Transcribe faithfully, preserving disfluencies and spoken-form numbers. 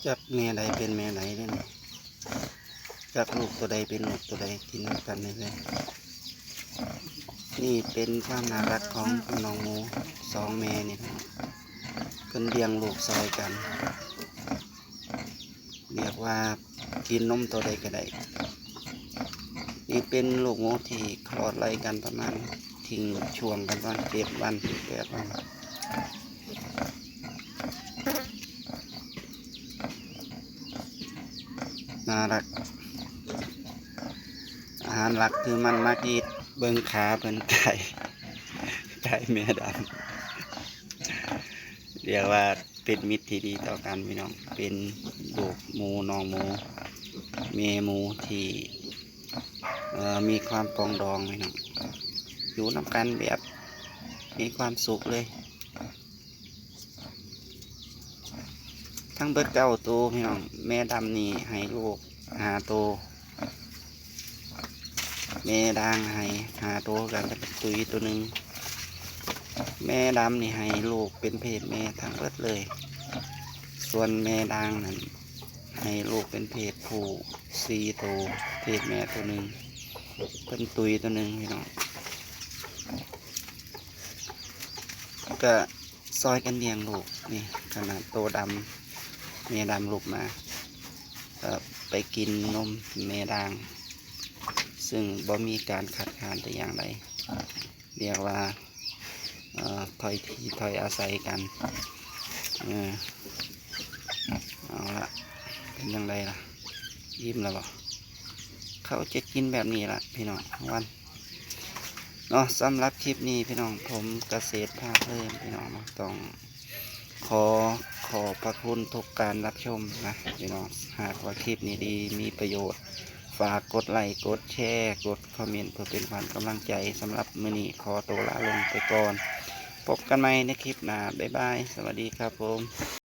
จักแม่ใดเป็นแม่ใดเด้อนี่ จักลูกตัวใดเป็นลูกตัวใด กินนำกันเลยเด้อ นี่เป็นความน่ารักของน้องหมูสองแม่นี่นะ เพิ่นเลี้ยงลูกซอยกัน เรียกว่ากินนมตัวใดก็ได้ นี่เป็นลูกหมูที่คลอดไล่กันประมาณ ทิ้งช่วงกันประมาณเจ็ดวัน แปดวัน น่ารัก อาหารหลักคือมันมากิน เบิ่งขาเพิ่น ไก่ ไก่แม่ดำ เรียกว่าเป็นมิตรที่ดีต่อกันพี่น้อง เป็นลูกหมูน้องหมู แม่หมูที่ เอ่อ มีความปรองดองพี่น้อง อยู่นำกันแบบมีความสุขเลย ทั้งเบิดเก้าตัวพี่น้อง แม่ดำนี่ให้ลูกห้าตัว แม่ด่างให้ห้าตัวกัน แล้วก็ตุยตัวหนึ่ง แม่ดำนี่ให้ลูกเป็นเพศแม่ทั้งเบิดเลย ส่วนแม่ด่างนั่นให้ลูกเป็นเพศผู้สี่ตัว เพศแม่ตัวหนึ่ง เพิ่นตุยตัวหนึ่งพี่น้อง ก็ซอยกันเลี้ยงลูกนี่ ขนาดโตดำ แม่ดำลูกมา ก็ไปกินนมแม่ด่าง ซึ่งบ่มีการขาดขานแต่อย่างใด เรียกว่า เอ่อ ถ้อยทีถ้อยอาศัยกัน เออ เอาละ เป็นจั่งใดล่ะ อิ่มแล้วบ่ เขาจะกินแบบนี้ล่ะพี่น้อง ทั้งวันเนาะ สำหรับคลิปนี้พี่น้อง ผมเกษตรพาเพลินพี่น้องเนาะ ต้องขอขอบพระคุณทุกการรับชมนะพี่น้อง หากว่าคลิปนี้ดีมีประโยชน์ ฝากกดไลค์ กดแชร์ กดคอมเมนต์ เพื่อเป็นขวัญกำลังใจ สำหรับมื้อนี้ขอตัวลาลงไปก่อน พบกันใหม่ในคลิปหน้า บ๊ายบาย สวัสดีครับผม